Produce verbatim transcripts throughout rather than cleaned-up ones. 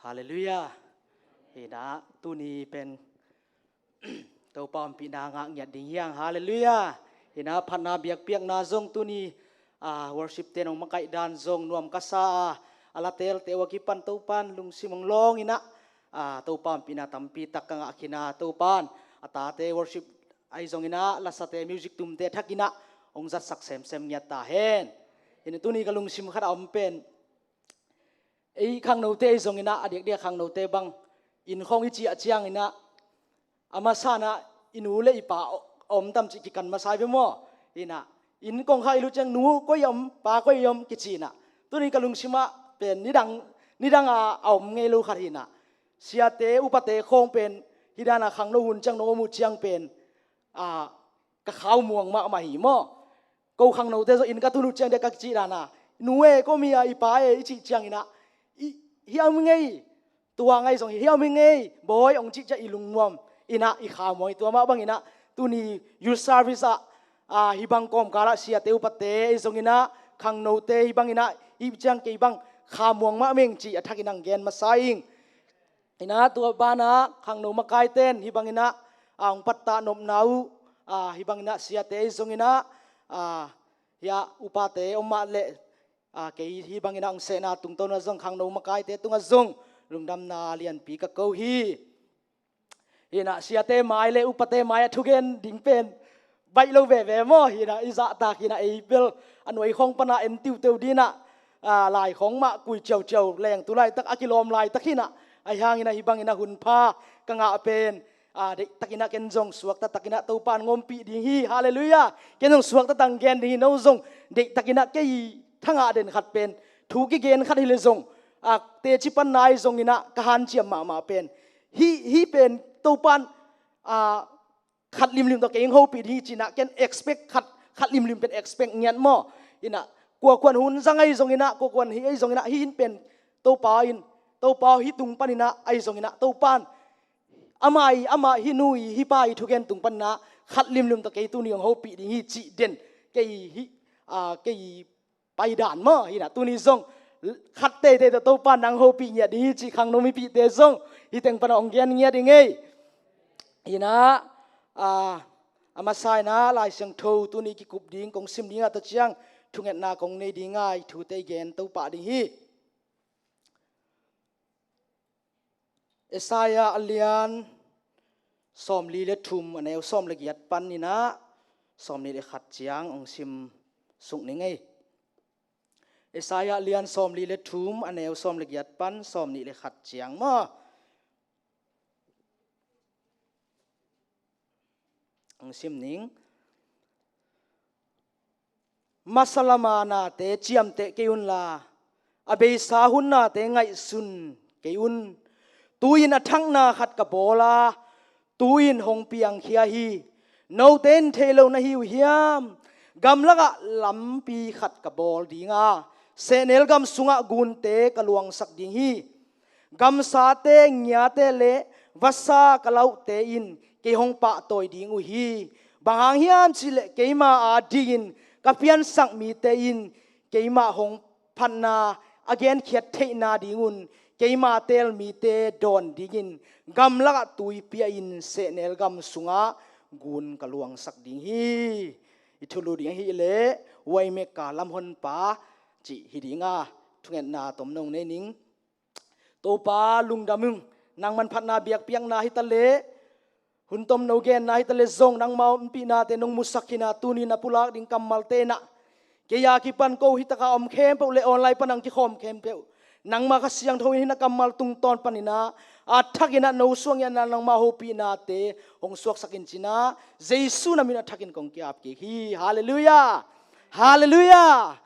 Halleluiah. Hi-in ah tuni pen Topa ompihna ngah ngiat ding hi hang. Halleluiah. Hi-in ah phatna biakpiakna zong tuni a worship-te nong makaih dan zong nuam ka sa a, a la telte uh a kipan Topa in lungsim hong lawng in ah, a, Topa ompihna tampi tak ka ngah khin a, Topa in a tate worship ahi zongin ah lasate, music tumte thak in ah hong zatsak semsem ngiat ta hen. Hi-in ah tuni ka lungsim khat a om pen, ei khangnote ahi zongin ah, a diakdiak khangnote bang inn khawng i ciah ciangin ah, a masa in ah i nu le i pa a om tam cih kikan masa hi ve maw? Hi-in ah inn kongkhak i lut ciang, "Nu koi a om, pa koi a om?" kici-in ah. Tuni ka lungsim ah pen nidang, nidang a, a om ngei lo khat hi-in ah, siate upate khawng pen hih dan a khangno hun ciang nong om uh ciang pen, a, ka khau muang mahmah hi maw? Ko khangnote zong inn ka tun uh ciang, dek ka kicih dan a, "Nu e, ko mi a, i pa e," i cih ciangin ah, "I, hih a om ngei, tua ngai zong hih a om ngei, bawi," hong cih ciang i lungnuam in ah i khau muang hi. Tua mah bangin ah tuni youth service ah, a, hih bang kawmkal ah siate upate ahi zongin ah, khangnote hih bangin ah, hih ciang kei bang khau muang mahmah ing cih a thakin hong gen masa ing. Hi-in ah tua banah khangno makaite in hih bangin ah, a, hong pattah nopna uh, a, hih bangin ah siate ahi zongin ah, a, hih ah upate om mah leh, a, kei hih bangin ah hong sehna tungtawn ah zong khangno makaite tungah zong lungdamna lianpi ka ko hi. Hi-in ah siate mai le upate mai ah thugen ding pen baih lo veve maw? Hi-in ah i zahtak hi-in ah, ei bel a nuai khawng pan ah en tiuteu ding in ah, a, lai khawng mah kui ciauciau leng, tu laitak a kilawm laitak hi-in ah, ahi hangin ah hih bangin ah hun pha ka ngah pen, a, deihtakin ah ken zong suakta takin ah Topa in hong ompih ding hi. Halleluiah. Ken zong suakta tak gen ding hi. No zong deihtakin ah, kei thangah den khat pen, thu kigen khat hi leh zong, a, teci panna ahi zongin ah ka hanciam mahmah pen, hih, hih pen Topa in, a, khat limlim tawh kei hong hopih ding hi ci-in ah ken expect khat, khat limlim pen expect ngiat maw? Hi-in ah kuakuan hun zang ahi zongin ah, kuakuan hih ahi zongin ah, hih in pen Topa in, Topa hih tung panin ah ahi zongin ah, Topa in amah i, amah hih nu i, hih pa i thugen tung panin ah khat limlim tawh kei tuni hong hopih ding hi cih den, kei hih, a, kei paidan maw? Hi-in ah tuni zong khat teitei tawh Topa in hong hopih ngiat ding hi cih khangno mipihte zong hih teng pan ah hong gen ngiat ing ei. Hi-in ah, a, a masa in ah Lai Siangtho tuni kikup ding kong sim ding a, tua ciang thungetna kong nei ding a, i thute i gen to pah ding hi. Isaiah a lian sawmli le thum, a neu sawm le giat panin ah sawmnih le khat ciang hong sim suk ning ei. Isaiah a lian sawmli le thum, a neu sawm le giat pan sawmnih le khat ciang maw? Hong sim ning. Masa lama nate ciamteh kei unla, a beisa hun nate ngaihsun kei un. Tu-in a thakna khat ka bawl a, tu-in hong piangkhia hi. Note in thei lo na hi uh hiam? Gamlakah lampi khat ka bawl ding a, sehnel gam sungah gunte ka luangsak ding hi. Gamsate, ngiate le vasa ka lauhte in kei hong pahtawi ding uh hi. Bang hang hiam cihleh keima adingin ka piansak mite in keimah hong phatna a genkhiat theihna dingun keima teel mite dawn dingin gamlakah tuipi a in sehnel gam sungah gun ka luangsak ding hi. I thulu ding ahih leh Waymaker, lamhonpa cih hi ding a, thungetna tomno nei ning. Topa lungdam ung, nangman phatna biakpiakna hi ta leh, hun tomno genna hi ta leh zong, nangma ompihnate nong musak hi-in ah, tuni na pulak ding kammalte in ah, kei a kipan ko hi taka om khempeuh le online pan a hong kikhawm khempeuh, nangma Kha Siangtho in hih na kammal tungtawn panin ah, a thakin ah no suak ngiatna, nangma hopihnate hong suaksak in ci-in ah, Jesu na min a thakin kong ki-ap kik hi. Halleluiah. Halleluiah.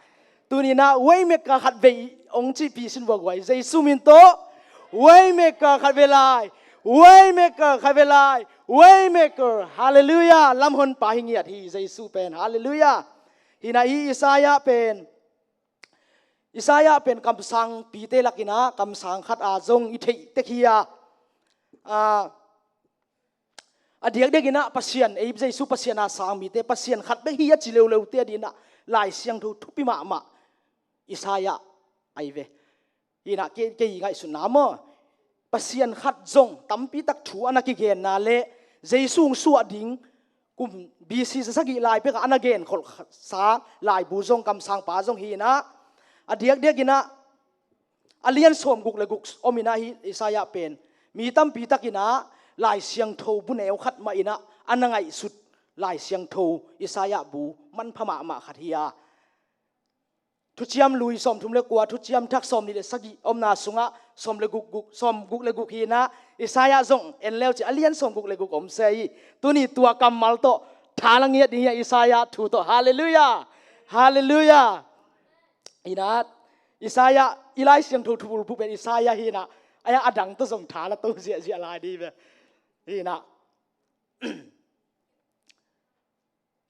Tuni-in ah Waymaker khatvei hong cihpih sin vua guai, Jesu min tawh. Waymaker khatvei lai. Waymaker khatvei lai. Waymaker. Halleluiah. Lamhonpa hi ngiat hi Jesu pen. Halleluiah. Hi-in ah hih Isaiah pen, Isaiah pen kamsangpite lakin ah kamsang khat a zong i theih tek hi a. A, a diakdiakin ah Pasian, ei Jesu Pasian a sang mite, Pasian khat bek hi a ci leuleute adingin ah Lai Siangtho thupi mahmah Isaiah ahi ve. Hi-in ah kei, kei ngaihsutna maw, Pasian khat zong tampi tak thu a na kigenna le Jesu hong suah ding kum B C za sagih lai pekah a na genkholhsa laibu zong kamsangpa zong hi inah, a diakdiak inah a lian sawmguk le guk om inah, hih Isaiah pen mi tampi tak inah Lai Siangtho bu neu khat mah inah a na ngaihsut Lai Siangtho Isaiah bu manpha mahmah khat hi a, Thuciam Lui sawmthum le kua, Thuciam Thak sawmnih le sagih omna sungah sawm le guk, guk, sawmguk le guk hi inah, Isaiah zong en leu cih a lian sawmguk le guk om se hi. Tuni tua kammal tawh tha la ngiat ding hi a, Isaiah thu tawh. Halleluiah! Halleluiah! Inah, Isaiah, i Lai Siangtho thu bulphuh pen Isaiah hi inah, a dang tawh zong tha la to ziahziah lai dih ve. Hi inah,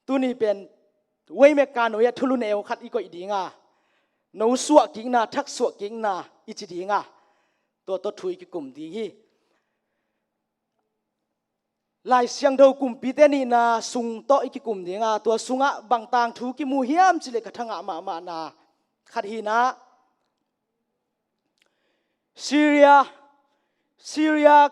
tuni pen Waymaker nuai-ah thulu neu khat i koih ding a, no suah kikna, thak suah kikna i ci ding a, tua tawh thu i kikum ding hi. Lai Siangtho Kumpite Nihna sung tawh i kikum ding a, tua sungah bang tangthu kimu hiam cih leh ka thangah mahmahna khat hi inah, Syria, Syria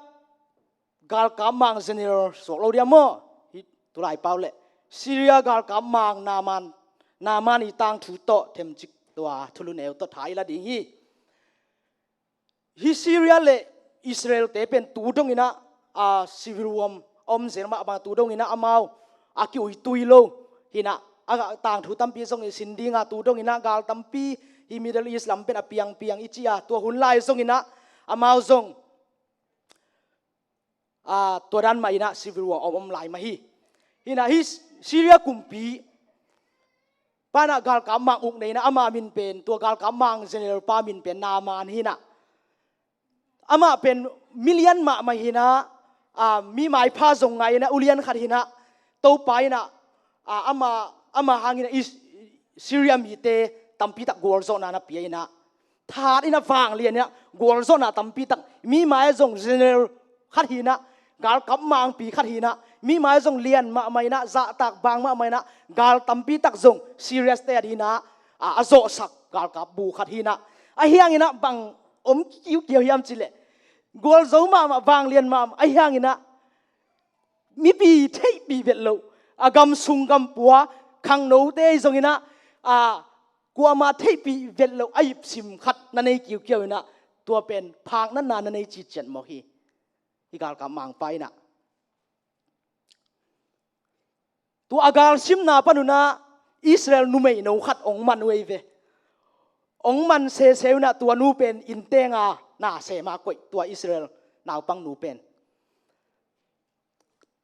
galkap mang general suak lo dia maw? Hih tulai pau leh Syria galkap mang Naaman, Naaman i tangthu tawh themcik tua thulu neu tawh tha i la ding hi. Hih Syria le Israel-te pen tu dong inah, a, civil war om zel mah bang, tu dong inah amau a ki-uitui lo hi inah, a, tangthu tampi zong i sin ding a, tu dong inah gal tampi hih Middle East lam pen a piangpiang i ci a, tua hun lai zong inah amau zong, a, tua dan mah inah civil war om om lai mah hi. Hi inah hih Syria kumpipa inah galkap mang uk nei inah, ama min pen, tua galkap mang general pa min pen Naaman hi inah, amah pen mi lian mahmah hi inah, a, mi maipha zong ngai inah, ulian khat hi inah, Topa inah, a, ama, ama hang inah Is-, Syria mite tampi tak gualzawhna na pia inah, thahat inah, vanglian inah, gualzawhna tampi tak, mi mai-ah zong general khat hi inah, galkap mangpi khat hi inah, mi mai-ah zong lian mahmah inah, zahtak bang mahmah inah, gal tampi tak zong Syria state hi inah, a, a zawhsak galkap bu khat hi inah, ahi hang inah bang om kiukiau hiam cih leh, gualzo mahmah, vanglian mahmah, ahi hang inah mipi theihpih vet loh, a, gam sung gam pua, khangnote zong inah, a, kuamah theihpih vet loh a ipsim khat na nei kiukiau inah, tua pen phaknatna na nei citciat mawk hi. Hih galkap mangpa inah, tua a galsimna pan un ah Israel numeino khat ong man uh ei ve. Ong man sese un ah tua nu pen innteeng a na sem a koih, tua Israel naupang nu pen.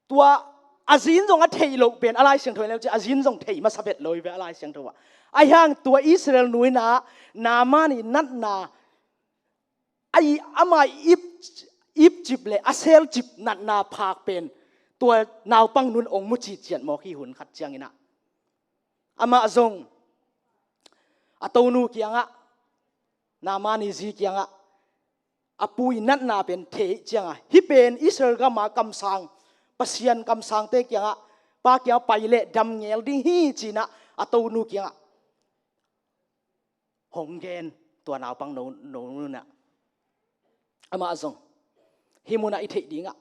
Tua a zi in zong a theih loh pen a Lai Siangtho en leu cih a zi in zong thei masa vet lo hi ve a Lai Siangtho ah. Ahi hang tua Israel nu in ah Naaman i natna, a i, ama i ip, ipcip le a selcip natna phak pen tua naupang nu in ong mu citciat mawk hi. Hun khat ciang in ah amah zong a tonu kiangah, Naaman i zi kiangah a pu i natna pen thei ciangah, hih pen Israel gam a kamsang, Pasian kamsangte kiangah, pa kiangah pai leh dam ngel ding hi ci-in ah a tonu kiangah hong gen, tua naupang no, no nu in ah. Amah zong hih mun ah i theih ding ah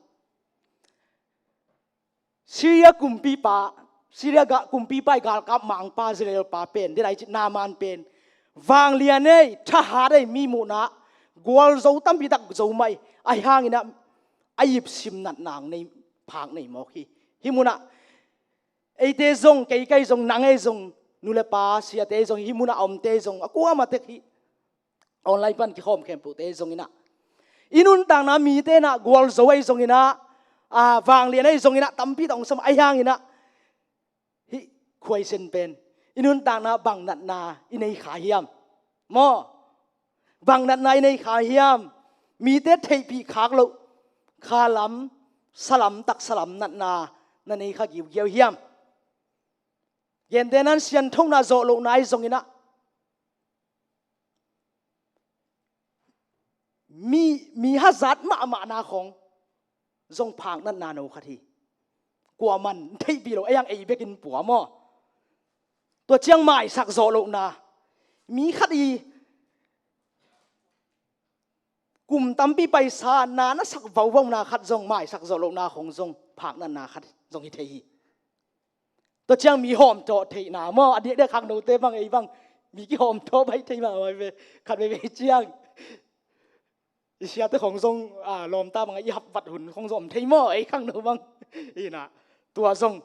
Syria kumpipa, Syria ga, kumpipa i galkap mangpa, Israel pa pen, den ai cih Naaman pen vanglian ei, thahat ei, mi muhna gualzo tampi tak zo mah ei, ahi hang in ah a ipsim natna nei, phak nei mawk hi. Hih mun ah eite zong, kei, kei zong, nang ei zong, nu le pa, siate zong, hih mun ah a omte zong, a kuamah tek hih online pan kikhawm khempeuhte zong in ah, i nuntakna mite in ah gualzo ei zong in ah, a, vanglian ei zong in ah, tampi tak ong sam, ahi hang in ah hih khuaisen pen i nuntakna bang natna i nei kha hiam? Maw? Bang natna i nei kha hiam? Mite theihpih khak loh, khalam, salam, taksalam natna na nei kha giugiau hiam? Gentehna in sianthona, zawh lohna ei zong in ah, mi, mi hazat mahmahna khawng zong phak natna no khat hi. Kuamah in theihpih lo, ei ang ei bekin pua maw? Tua ciang maisak zawh lohna, mi khat i kum tampi paisa na na sak vauvau na khat zong maisak zawh lohna khong zong phaknatna khat zong hi thei hi. Tua ciang mi hawmthawh theihna maw, a diakdiak khangnote bang ei bang mi kihawmthawh baih thei mahmah ve. Khat veivei ciang i siate khong zong, a, lawmta bangah i hap vat hun khong zong om thei maw, ei khangno bang. Inah tua zong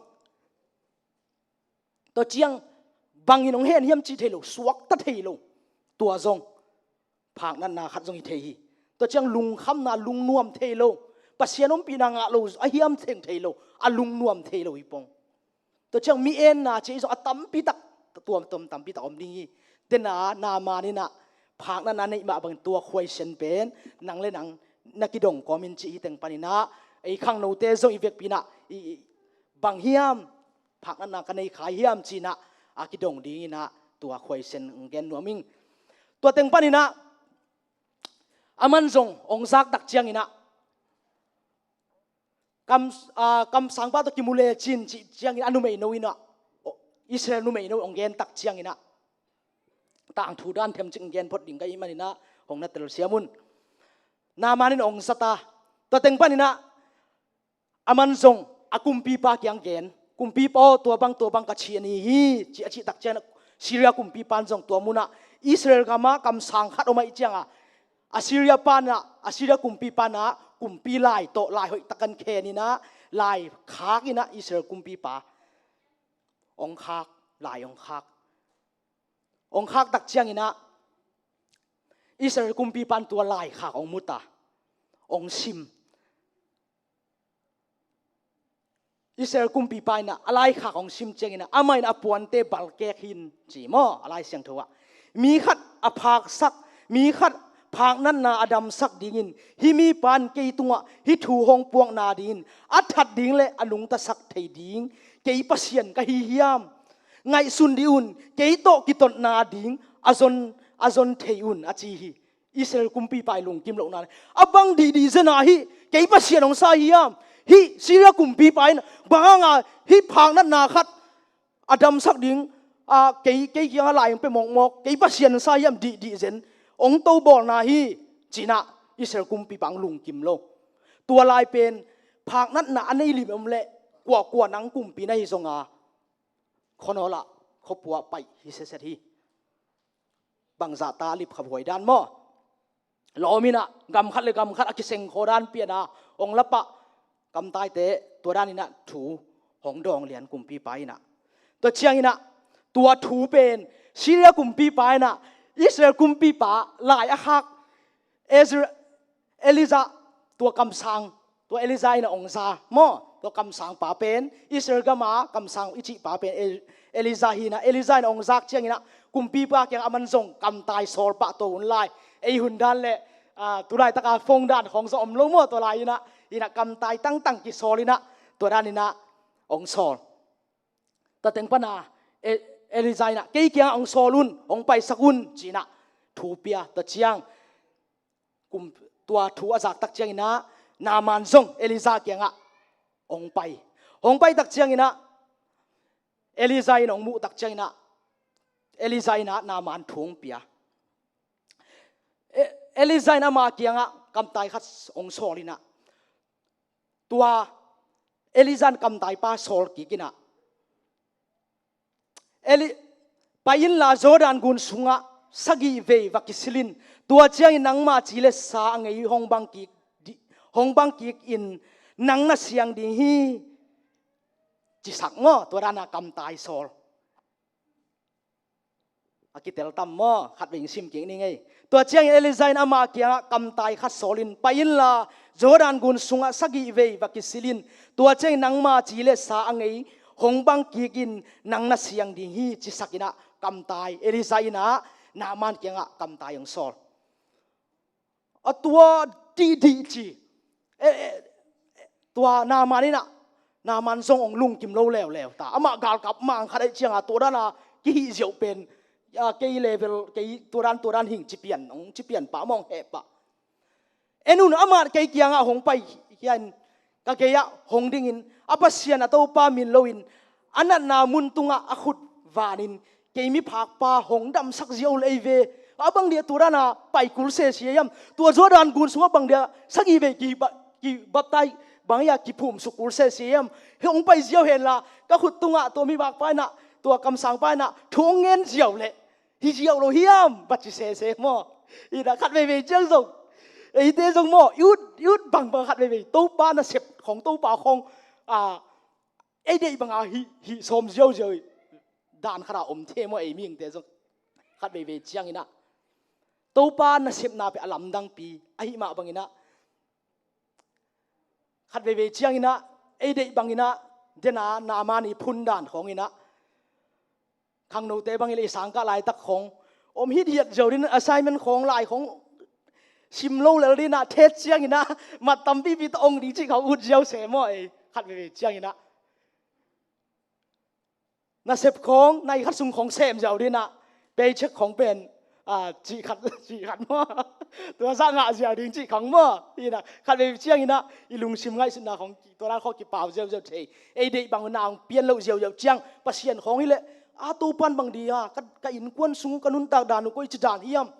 tua ciang bangin hong hen hiam cih thei lo, suakta thei lo. Tua zong phaknatna khat zong hi thei hi. Tua ciang lungkhamna, lungnuam thei lo, Pasian ompihna ngah lo, a hiam theng thei lo, a lungnuam thei lo hi pong. Tua ciang mi enna ci zong a tampitak, tuam tuam tampitak om ding hi. Tena Naaman inah phaknatna neih mah bangin tua khuaisen pen nang le nang na kidong kawmin ci hi teng paninah ei khangnote zong i vekpi inah i, i, bang hiam phaknatna ka nei khai hiam cinah a kidong dinginah tua khuaisen gen nuam ing. Tua teng paninah aman zong hong zak tak cianginah kam, a, kamsangpa tawh kimu lecin cih ciangin a numeino inah, Israel numeino hong gen tak cianginah tangthu dan themcik hong gen phot ding ka hih maninah hong na telsiam un. Naaman in hong zata, tua teng paninah aman zong a kumpipa kiang gen, kumpipa aw, tua bang tua bang ka ci a ni hi, ci a cih tak cianginah Syria kumpipa in zong tua munah Israel gamah kamsang khat om ahih cianga Assyria panah, Assyria kumpipa inah kumpi lai tawh lai hoih takin kheninah lai khak inah Israel kumpipa hong khak, lai hong khak. Hong khak tak cianginah Israel kumpipa in tua lai khak hong muta, hong sim. Israel kumpipa inah a lai khak hong sim cianginah amah in a puante balkek hin ci maw, a Lai Siangtho ah. Mi khat a phaksak, mi khat phaknatna a damsak dingin hih mipa in kei tungah hih thu hong puakna dingin a that ding le a nungtasak thei ding kei Pasian ka hi hiam? Ngaihsun dih un, kei tawh kitotna ding a zon, a zon thei un, a ci hi. Israel kumpipa i lungkim lohna le a bang dihdih zen ahi, kei Pasian hong sa hiam? Hih Syria kumpipa in bang hanga hih phaknatna khat a damsak ding, a, kei, kei kiangah lai hong pia mawkmawk, kei Pasian hong sa hiam dihdih zen hong tobawlna hi, cinah Israel kumpipa hong lungkim lo. Tua lai pen phaknatna a nei limlim leh kuakua nang kumpi na hi zonga khuanawlah khuapua paih hi setset hi. Bangzahta a lipkhaphuai dan maw? Lawm inah gam khat le gam khat a kiseng khaw dan piana hong lapah kamtaite tua dan inah thu hong dawng lian kumpipa inah. Tua cianginah tua thu pen Syria kumpipa inah Israel kumpipa lai a khak Ezra, Elijah, tua kamsang, tua Elijah inah hong za maw? Tua kamsangpa pen Israel gama kamsang i cihpa pen El-, Elijah hinah, Elijah inah hong zak cianginah kumpipa kiangah aman zong kamtai sawl pah to un lai. Ei hun dan le, a, tulaitaka phone dan khong zong om lo maw, tua lai inah, inah kamtai tangtang kisawl inah tua dan inah hong sawl. Tua teng pana E-, Elijah inah kei kiangah hong sawl un, hong paisak un cinah thu pia. Tua ciang kum, tua thu a zak tak cianginah Naaman zong Elijah kiangah hong pai. Hong pai tak cianginah Elijah in hong muh tak cianginah Elijah inah Naaman thu hong pia. E-, Elijah in ama kiangah kamtai khat hong sawl inah tua Elijah in kamtaipa sawl kik inah Eli-, pai inla Jordan gun sungah sagih vei va kisil in, tua ciangin nangma ci le sa a ngei hong bang kik di-, hong bang kik in nang na siang ding hi, cisak maw? Tua dana kamtai sawl. A kitel tam maw? Khat vei sim kik ni ngei. Tua ciangin Elijah in ama kiangah kamtai khat sawl in, pai inla Jordan gun sungah sagih vei va kisil in, tua ciangin nangma ci le sa a ngei hong bang kik in nang na siang ding hi, cisak inah kamtai Elijah inah Naaman kiangah kamtai hong sawl. A tua dihdih ci. E, e, e, tua Naaman inah, Naaman zong hong lungkim lo leuleu ta. Amah galkap mah ang khat ahih cianga tua dana kihih ziau pen, a, kei level, kei tua dan, tua dan hing ci pian, hong ci pian pah mah hong heh pah. En un, amah kei kiangah hong pai hian ka gei-ah hong dingin a Pasian a Topa min loin a natna mun tungah a khut vanin kei miphakpa hong damsak ziau lei ve, A bang dia tua dana pai kul sese hiam? Tua Jordan gun sungah bang dia sagih vei ki ba-, ki baptai bang ia kiphumsuk kul sese hiam? Hong pai ziau henla ka khut tungah tua mi bakpa inah, tua kamsangpa inah thu hong ngen ziau leh hi ziau lo hiam? Ba ci sese maw? Inah khat veivei ciang zong eite zong maw, i ut, i ut bangbang khat veivei Topa nasep khong, Topa khong, a, ei deih banga hih, hih sawm ziauziau dan khatah om thei maw, ei mihingte zong khat veivei cianginah Topa nasepna pen a lamdangpi ahih mah banginah khat veivei cianginah ei deih banginah dena Naaman i phun dan khawnginah khangnote bangin le i sangkah laitak khawng om hithiat ziau din, assignment khawng, lai khawng sim lo lel dinah, thet cianginah mat tampipi tawh ong ding cih khawng ut ziau se maw, ei khat veivei cianginah nasep khawng, nai khat sung khawng sem ziau dinah, paycheck khawng pen, a, cih khat, cih khat maw? Tua zah ngah ziau ding cih khawng maw? Inah khat veivei cianginah i lungsim ngaihsutna khawng, tua dan khawng kipau ziauziau thei. Ei deih bang na hong pian loh ziauziau ciang Pasian khawng hileh, a, Topan bang dia ka, ka innkuan sung uh, ka nuntak dan uh koi ci dan hiam?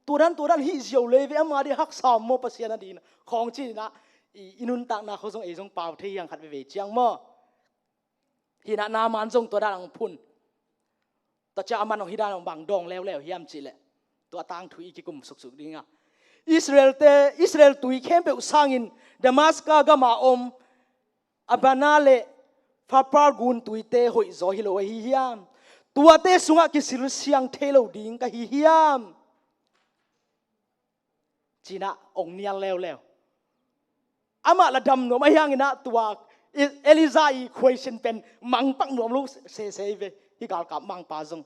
Tua dan, tua dan hih ziau lei ve, ama dia haksa maw Pasian a dinah khawng cinah i, i nuntakna khawng zong ei zong pau thei hiang khat veivei ciang maw? Hinah Naaman zong tua dan hong phun. Tua ciang aman hong hih dan hong bang dawng leuleu hiam cihleh, tua tangthu i kikum suksuk dingah, Israelte, Israel tui khempeuh sangin Damaska gama om Abana le Pharpar gun tuite hoihzaw hi lo ahi hiam? Tuate sungah kisilsiang thei lo ding ka hi hiam? Cinah ong nial leuleu. Amah la dam nuam ahi hanginah tua E-, Elijah i khuaisin pen mangpak nuam lo sese ve. Hih galkap mangpa zong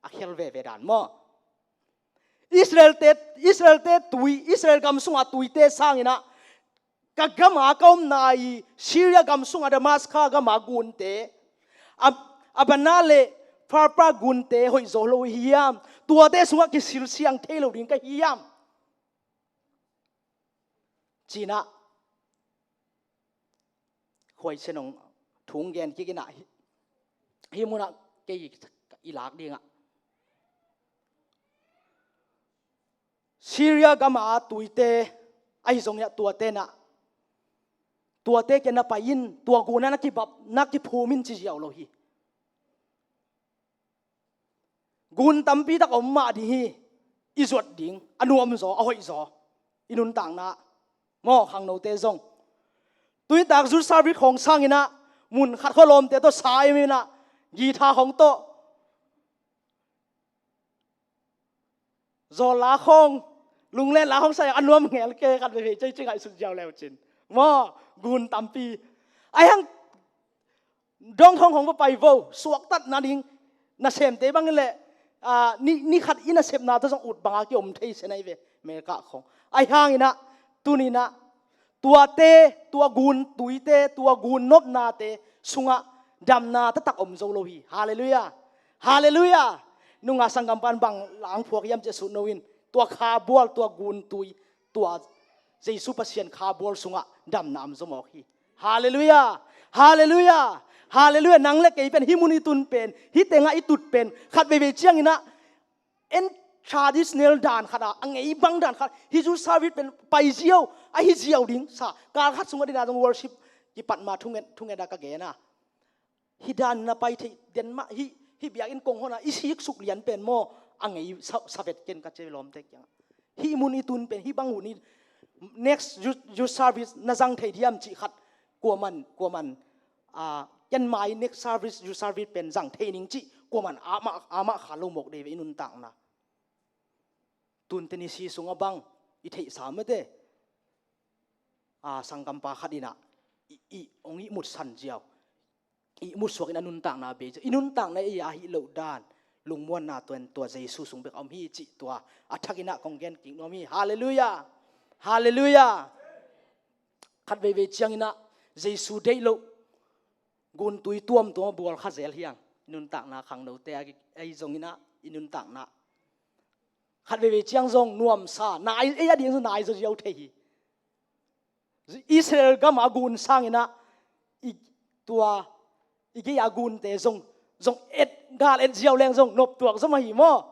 a khial veve dan maw? Israelte, Israelte tui, Israel gam sunga tuite sanginah ka gama ka omna i Syria gam sunga Damaska gama gunte, Ab-, Abana le Pharpar gunte hoihzaw lo hi hiam? Tuate sungah kisilsiang thei lo ding ka hi hiam? Cinah khuaisin hong thung gen kikinah hi, hih munah kei i lak dingah Syria gama tuite ahi zongin ah tuate nah, tuate kia na pai in, tua gunah na kibap, na kiphum in ci ziau lo hi. Gun tampi tak om mah ding hi. I zuat ding a nuamzaw, a hoihzaw i nuntakna maw, khangnote zong. Tuitak Jerusalem khawng sanginah mun khat khua lawmte tawh sa iminah githa khawng tawh zawl la khawng, lunglen la khawng sa a nuam ngel ke, khat veivei cei ci ngaihsut ziau leu cin maw, gun tampi. Ahi hang dong thong hong va pai vo, suaktat nading nasemte bangin leh, ah, ni, ni khat i nasepna tawh zong ut banga kiom thei se nai ve, America khong. Ahi hanginah tuninah tuate, tua gun tuite, tua gun nopnate sungah damna taktak om zo lo hi. Halleluiah. Halleluiah. Nunga sanggampan bang la ang phuak hiam ci a sut no in, tua khabual, tua gun tui, tua Jesu Pasian khabual sungah damna om zo mawk hi. Halleluiah. Halleluiah. Halleluiah. Nang le kei pen hih mun i tun pen, hih tengah i tut pen, khat veivei cianginah en traditional dan khatah, a ngei bang dan khat, hih Jerusalem pen pai ziau, ahi ziau ding sa, kal khat sungah dina zong worship kipat ma thungen, thungen a ka gen a. Hih dan na pai thei den mah, hih, hih biakinn kong hona i siksuk lian pen maw, a ngei sa, savet ken ka ci lawmte kiangah. Hih mun i tun pen, hih bang hun i next youth, youth service na zang thei diam cih khat, kuaman, kuaman, ah, ken mai next service, youth service pen zang thei ning cih, kuaman amah, amah kha lo mawk dei ve i nuntakna. Tun Tennessee sungah bang i theihsa mate, ah, sanggampa khat inah i, i, hong ihmut san ziau. I ihmut suak in a nuntakna bei ziau. I nuntakna ei a hih loh dan, lungmuanna tuan tua Jesu sung bek a om hi cih tua a thakinah kong gen kik nuam hi. Halleluiah. Halleluiah. Khat veivei cianginah Jesu deih loh guntui tuamtuam a bual kha zel hiang. I nuntakna khangnote a, ahi zonginah i nuntakna khat veivei ciang zong nuamsa, nai, ei a ding zong nai zaw ziau thei hi. Israel gama gun sanginah i, tua i gei a gunte zong, zong et, gal et ziau leng zong noptuak zom ahi maw?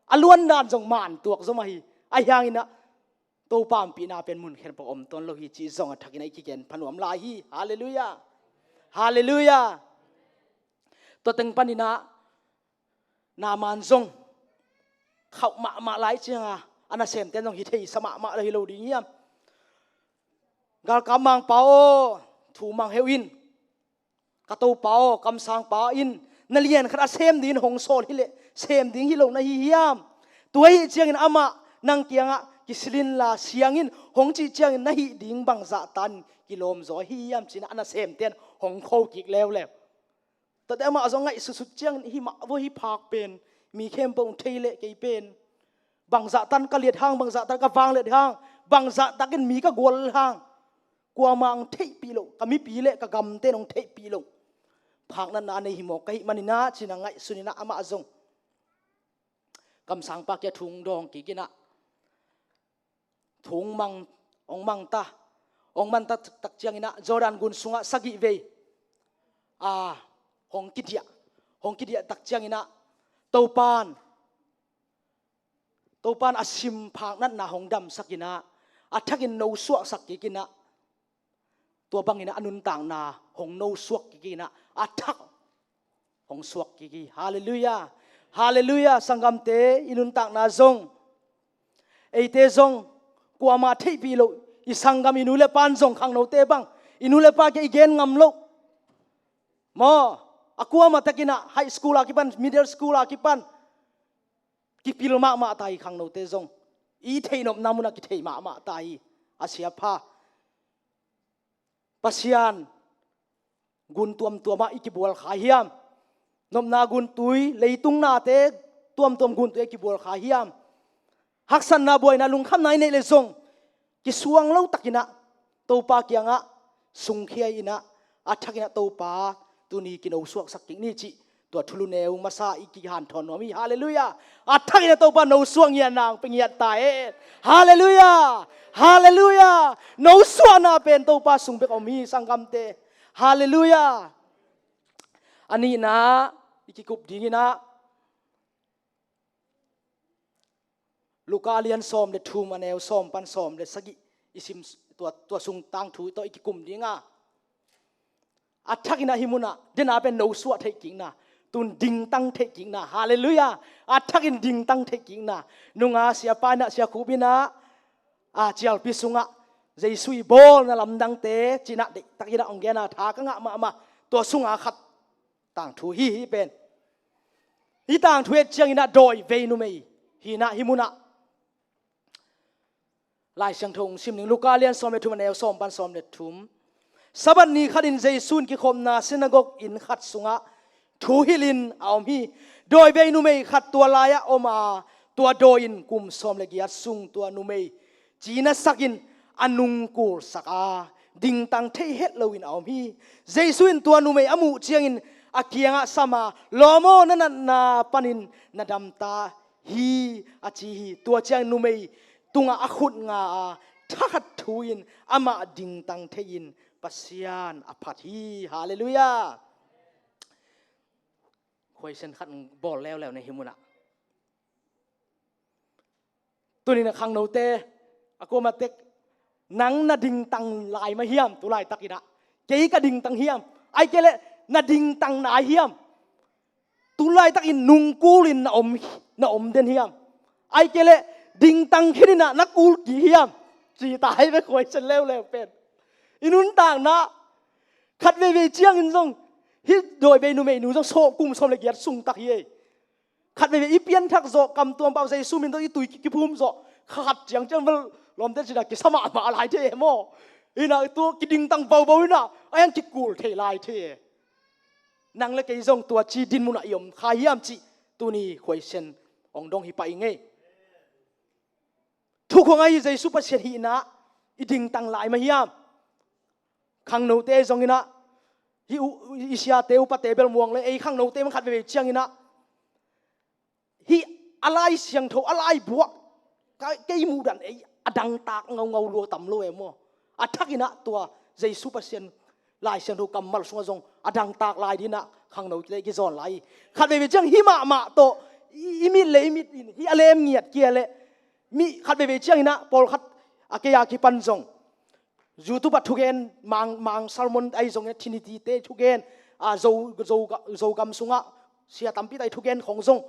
A luandan zong man tuak zaw mah hi. Ahi hangin ah Topa ompihna pen mun khempeuh om tuan lo hi cih zong a thakin ah i kigen pha nuam lai hi. Halleluiah. Halleluiah. Tua teng panin ah Naaman zong khauh mahmah lai cianga a nasemten zong hi theisa mahmah lo hi lo ding hiam? Galkap mangpa aw, thu mang heuh in. Ka topa aw, kamsangpa in na lian khat a sem dingin hong sawl hileh sem ding hi lo na hi hiam? Tua ahih ciangin amah nang kiangah kisil inla siang in hong cih ciangin na hih ding bangzah tan kilawm zaw ahi hiam? Ci-in a nasemten hong kho kik leuleu. Tate amah zong ngaihsutsut ciangin hih mah vaw, hih phak pen mi khempeuh hong thei leh kei pen bangzah tan ka liat hang, bangzah tan ka vang liat hang, bangzah takin mi ka gual hang, kuamah hong theihpih loh, ka mipi le ka gamten hong theihpih loh phaknatna a nei hi mawk ka hih manin ah ci-in a ngaihsun in ah amah zong kamsangpa kiang thu hong dawng kik in ah thu hong mang, hong mang ta, hong mang ta tak ciangin ah Jordan gun sungah sagih vei a hong kidiah, hong kidiah tak ciangin ah Topan, Topan a sim phaknatna hong damsak in ah a thakin no suaksak kik in ah tua bangin ah a nuntakna hong no suak kik in ah a thak hong suak kik hi. Halleluiah. Halleluiah. Sanggamte, i nuntakna zong, eite zong kuamah theihpih loh, i sanggam i nu le pan zong khangnote bang i nu le pa kiang i gen ngam loh maw, a kuamah takin ah high school a kipan, middle school a kipan kipil mahmah ta hi. Khangnote zong i theih nopna munah kithei mahmah ta hi. A siapha, Pasian gun tuamtuamah i kibual kha hiam? Nopna guntui, leitung nate tuamtuam guntui a kibual kha hiam? Haksatna, buaina, lungkhamna i neih leh zong kisuang lo takin ah Topa kiangah sungkhia in ah a thakin ah Topa, tuni kino suaksak kik ni cih tua thulu neu masa i kihanthawn nuam hi. Halleluiah. A thakin ah Topa no suak ngiat nang pe ngiat ta hen. Halleluiah. Halleluiah. No suakna pen Topa sung bek om hi, sanggamte. Halleluiah. A nihna i kikup dingin ah Luka a lian sawm le thum, a neu sawm pan sawm le sagih i sim, tua, tua sung tangthu tawh i kikum ding a, a thakin ah hih munah dena pen no suah theih kikna, tun dingtang theih kikna. Halleluiah. A thakin dingtang theih kikna. Nunga siapa in ah, siakhup in ah, a cialpi sungah Jesu i bawlna lamdangte ci-in ah deihtakin ah hong gen a, tha ka ngah mahmah. Tua sunga khat tangthu hi, hih pen. Hih tangthu et ciangin ah dawivei numei hi in ah hih munah Lai Siangtho hong sim ning. Luka lian sawm le thum, a neu sawm pan sawm le thum. Sabbath ni khatin Jesu in kikhopna sinagog inn khat sungah thu hilhin a om hi. Dawivei numei khat tua lai-ah om a, tua dawi in kum sawm le giat sung tua numei cina sakin a nungkul sak a, dingtang thei het loin a om hi. Jesu in tua numei a muh ciangin a kiangah sam a, "Lawm aw, na natna panin na dam ta hi," a ci hi. Tua ciang numei tungah a khut nga a, thakhat thu-in amah dingtang thei-in Pasian a phat hi. Halleluiah. Khuaisen khat bawl leuleu na hih munah. Tuni-in a khangnote, a kuamah tek, nang na dingtang lai mah hiam tu laitakin ah? Kei ka dingtang hiam? Ahih kei leh na dingtang nai hiam? Tu laitakin nungkulin na om, na om den hiam? Ahih kei leh dingtang khin in ah na kul kik hiam? Ci ta hi ve, khuaisen leuleu pen. I nuntakna khat veivei ciangin zong hih dawivei numeinu zong sawm, kum sawm le giat sung tak hi ei. Khat veivei i pianthak zawh, kamtuam pau Jesu min tawh i tui ki-, kiphum zawh, khat ciangciang bel lawmte cina kisa mahmah lai thei e maw? Inah tua kidingtang baubau inah a hiang kikul thei lai thei e. Nang le kei zong tua ci din munah i om kha hiam cih tuni khuaisen hong dong hi pah ing ei. Thukhua ngah hi Jesu Pasian hihna i dingtang lai mah hiam? Khangnote zong inah, hih u-, i siate upate bel muang le ei khangnote mah khat veivei ciang inah, hih a Lai Siangtho, a laibu ah ka, kei muhdan ei a dangtak ngaungau lua tam lo e maw? A thak inah tua Jesu Pasian Lai Siangtho kammal sungah zong a dangtak lai dinah khangnote kizawn lai hi. Khat veivei ciang hih mahmah tawh I, i mit le i mit in hih a lem ngiat kia le, mi khat veivei ciangin ah pawlkhat a kei a kipan zong YouTube ah thugen, mang, mang sermon ahi zongin ah, Trinity te thugen, a, Zo, Zo, Zogam sungah sia tampi tak i thugen khong zong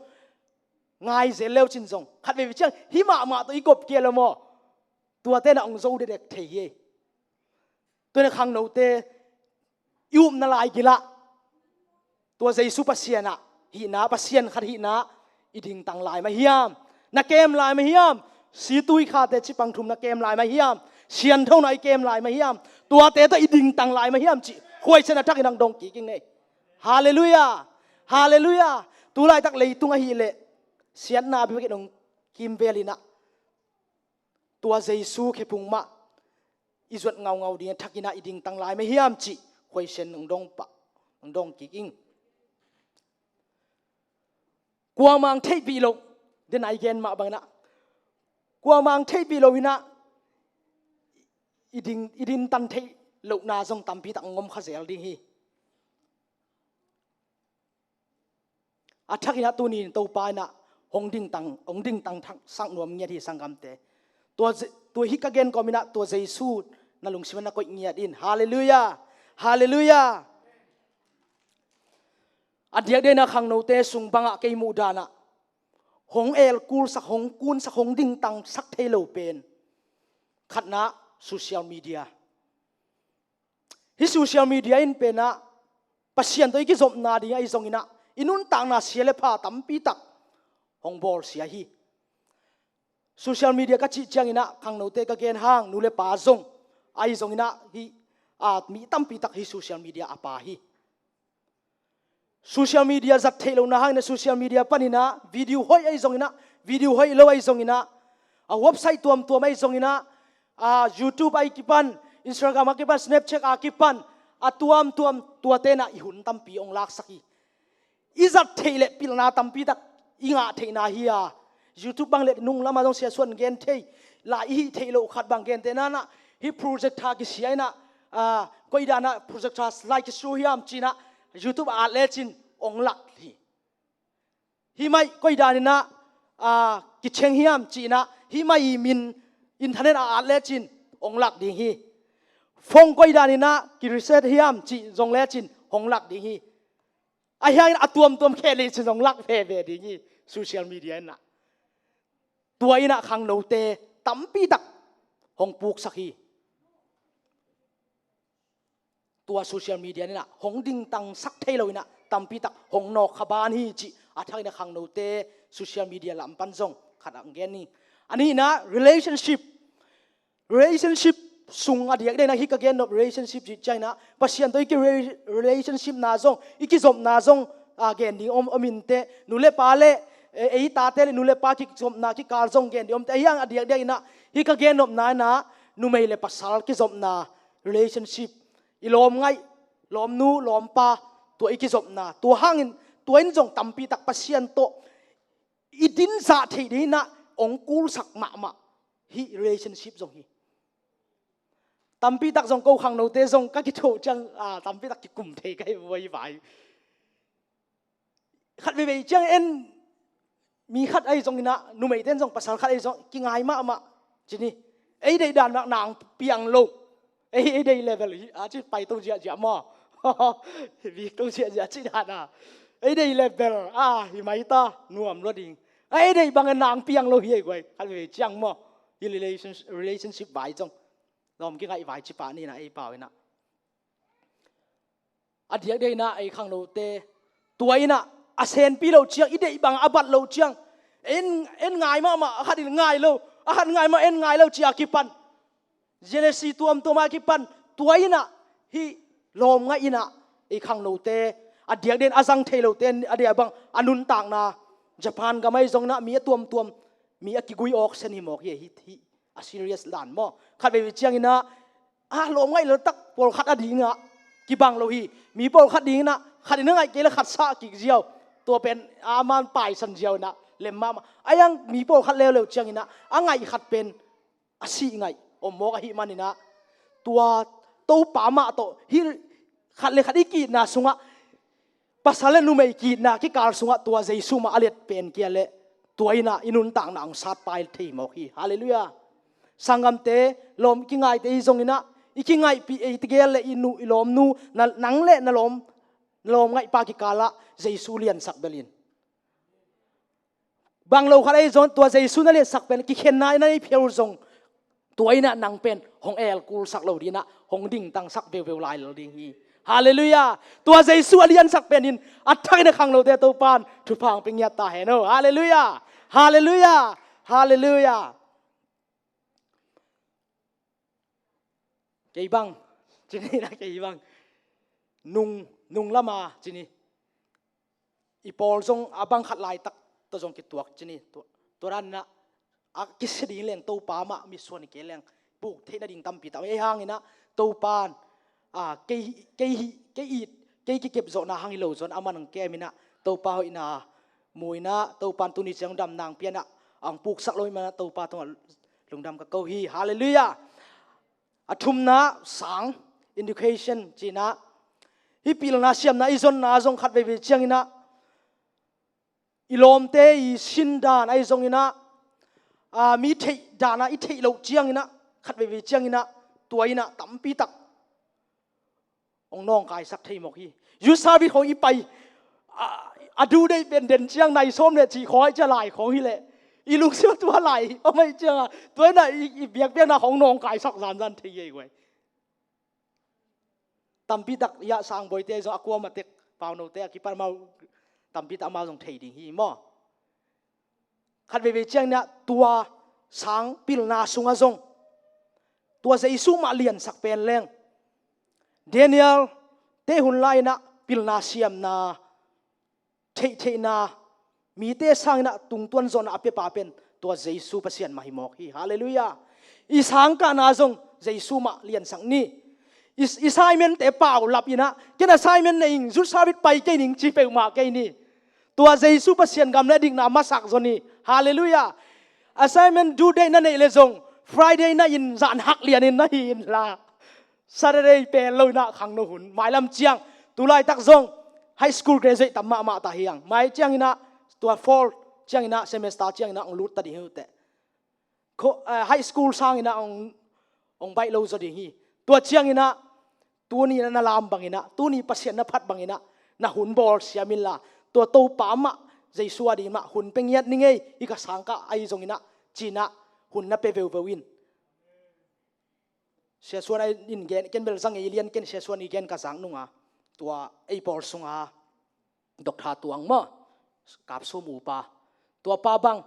ngai zel leu cin zong, khat veivei ciang hih mahmah tawh i kop kia le maw, tuate na hong zo dekdek thei hi. Tua hi a khangnote, i upna lai gil ah tua Jesu Pasian ah hihna, Pasian khat hihna i dingtang lai mah hiam? Na kem lai mah hiam? Situi khate cipang thum na kem lai mah hiam? Sianthona i kem lai mah hiam? Tuate tawh i dingtang lai mah hiam cih khuaisian a thakin hong dong kik ing ei. Halleluiah. Halleluiah. Tu laitak leitung ahih leh siatna bekbek in hong kimvel in ah, tua Jesu khephung mah i zuat ngaungau ding a thakin ah i dingtang lai mah hiam cih khuaisian hong dong pah, hong dong kik ing. Kuamah hong theihpih loh, den a i gen mah bangin ah, kuamah hong theihpih loh in ah i ding, i dingtan theih lohna zong tampi tak hong om kha zel ding hi. A thakin ah tuni in Topa in ah hong dingtang, hong dingtang thak sak nuam ngiat hi, sanggamte. Tua, tua hih ka gen kawmin ah tua Jesu na lungsim ah na koih ngiat in. Halleluiah. Halleluiah. A diakdiak in ah khangnote sung bangah kei muh dan ah hong elkulsak, hong kunsak, hong dingtangsak thei lo pen khatna, social media. Hih social media in pen ah Pasian tawh i kizopna ding ahi zongin ah i nuntakna sia le pha tampi tak hong bawlsia hi. Social media ka cih ciangin ah khangnote ka gen hang, nu le pa zong ahi zongin ah hih, a, mi tampi tak hih social media a pha hi. Social media zat theih lohna hangin ah social media panin ah video hoih ahi zongin ah, video hoih lo ahi zongin ah, a, website tuamtuam ahi zongin ah, a, YouTube a kipan, Instagram a kipan, Snapchat a kipan, a tuamtuam, tuate in ah i hun tampi hong laksak hi. I zat theih leh pilna tampi tak i ngah theihna hi a, YouTube bang le nung lamah zong Sia Suan gen thei, lai i hih theih loh khat bang gentehna in ah, hih projector kisia in ah, a, koi dan ah projector slide kisu hiam ci-in ah YouTube a at lecin hong lak hi. Hih mai koi dan in ah, a, kicheng hiam ci-in ah hih mai i min internet a at lecin hong lak ding hi. Phone koi dan in ah ki-reset hiam cih zong lecin hong lak ding hi. Ahi hangin a tuamtuam khel lecin hong lak veve ding hi, social media in ah. Tua in ah khangnote tampi tak hong puksak hi. Tua social media in ah hong dingtangsak thei lo in ah tampi tak hong nawk kha ban hi cih a thakin ah khangnote social media lam pan zong khat hong gen ni. A nihna, relationship. Relationship sung a diakdiak in ah hih ka gen nop relationship cih ciangin ah Pasian tawh i ki re-, relationship na zong, i kizopna zong, a, gen ding om, om inteh, nu le pa le, e, ei tate le nu le pa kizopna kikal zong gen ding om inteh. Ahi hang a diakdiak in ah hih ka gen nopna in ah numei le pasal kizopna relationship, i lawmngaih, lawmnu lawmpa, tua i kizopna, tua hangin, tua in zong tampi tak Pasian tawh i dinzah theih ding in ah hong kulsak mahmah hih relationship zong hi. Tampi tak zong ko khangnote zong ka kithoh ciang, a, tampi tak kikum thei ka hi vai. Khat veivei ciang en, mi khat ahi zongin ah, numeite in zong pasal khat ahi zong kingai mahmah ci ni. Ei deih dan mah nang piang lo. Ei, ei deih level hi a ci, pai to ziahziah maw. Vik to ziahziah ci dan a. Ei deih level a hi mai ta, nuam lua ding. Ei deih bangin nang piang lo hi ei guai. Khat veivei ciang maw. Hi relations-, relationship vai zong, lawm kingaih vai ci pah ni in ah ei pau in ah. A diakdiak in ah ei khangnote, tua in ah a senpi loh ciang, i deih bang a bat loh ciang, en, en ngai mahmah, a khat in ngai lo, a khat ngai mah en ngai lo ci a kipan, jealousy tuamtuam a kipan, tua in ah hih lawmngaih in ah ei khangnote, a diakdiak in a zang thei lote, a diak bang a nuntakna, Japan gam ahi zongin ah mi a tuamtuam, mi a kigui awk sen hi mawk hi, hih, hih a serious dan maw. Khat veivei ciangin ah, a, lawmngaih laltak pawlkhat a dingah kibang lo hi. Mi pawlkhat dingin ah khat in a ngaih kei le khat sah kik ziau. Tua pen a man paisan ziau in ah lem mahmah. Ahi hang mi pawlkhat leuleu ciangin ah a ngaih khat pen a sih ngaih om mawk ahih manin ah, tua Topa mah tawh hih khat le khat i ki-itna sungah Pasal le numei ki-itna kikal sungah tua Jesu mah a lian pen kia leh tua in ah i nuntakna hong satpai thei mawk hi. Halleluiah. Sanggamte, lawm kingaite hi zongin ah i kingaihpih, ei tegel le i nu, i lawmnu, na, nang le na lawm, na lawm ngaihpa kikalah Jesu liansak bel in. Bang lo khat ahi zong tua Jesu na liansak pen kikhenna in na nei phial zong tua in ah nang pen hong elkulsak lo ding in ah hong dingtangsak veuveu lai lo ding hi. Halleluiah. Tua Jesu a liansak pen in a thak in a khangnote Topan thupha hong pia ngiat ta hen aw. Halleluiah. Halleluiah. Halleluiah. Kei bang, ci ni na, kei bang. Nung, nung lama ci ni. I pawl zong a bang khat laitak tawh zong kituak ci ni. Tua, tua dan in ah a kisia ding leng Topa mah mitsuan hi kei leng puk theih nading tampi tak. Ei hang in ah Topan, ah, kei, kei hi, kei it, kei kikep zawhna hang hi lo zong aman hong kem in ah Topa hoihna mu in ah Topan tuni ciang damna hong pia in ah hong puksak lo ahih manin ah Topa tungah lungdam ka ko hi. Halleluiah. A thumna sang, education ci in ah, hih pilna siamna i zonna zong khat veivei ciangin ah i lawmte i sin dan ahi zongin ah, a, mi theih dan ah i theih loh ciangin ah khat veivei ciangin ah tua in ah tampi tak hong nawngkaisak thei mawk hi. Youth service khawng i pai, a, a due date pen den ciang nai sawm le cih khawng ahih ciang lai khawng hi leh i lungsim ah tua lai om ahih ciang ah tua in ah i, i biakpiakna khawng nawngkaisak zanzan thei hi ei guai. Tampi tak i ah Sangbawite zong a kuamah tek, Paunote a kipan amau tampi tak amau zong thei ding hi maw. Khat veivei ciangin ah tua sang pilna sungah zong tua Jesu mah liansak pen leng Daniel te hun lai in ah pilna siamna, theihtheihna, mite sangin ah tungtuan zawhna a piapa pen tua Jesu Pasian mah hi mawk hi. Halleluiah. I sangkahna zong Jesu mah liansak ni. I, i assignment-te paulap in ah, ken assignment nei ing, youth service pai kei ning ci peuhmah kei ni. Tua Jesu Pasian gam le dikna masak zaw ni. Halleluiah. Assignment due date na neih leh zong Friday na in zan hak lianin na hi inla, Saturday pel lo in ah khangno hun mailam ciang, tu laitak zong high school graduate tam mahmah ta hi hang. Mai ciangin ah tua fall ciangin ah semester ciangin ah hong lut ta ding hi uh teh. Kho, eh, high school sangin ah hong, hong baih lo zaw ding hi. Tua ciangin ah tuni na lam bangin ah, tuni Pasian na phat bangin ah na hun bawl siam inla, tua Topa mah, Jesu a ding mah hun pia ngiat ni ngei. Hih ka sangkah ahi zongin ah ci in ah hun na pia veuveu in. Sia Suan in gen, ken bel za ngei lian ken, Sia Suan i gen ka zak nung a, tua ei pawl sunga Doctor Tuang maw, Kapsum upa, tua pa bang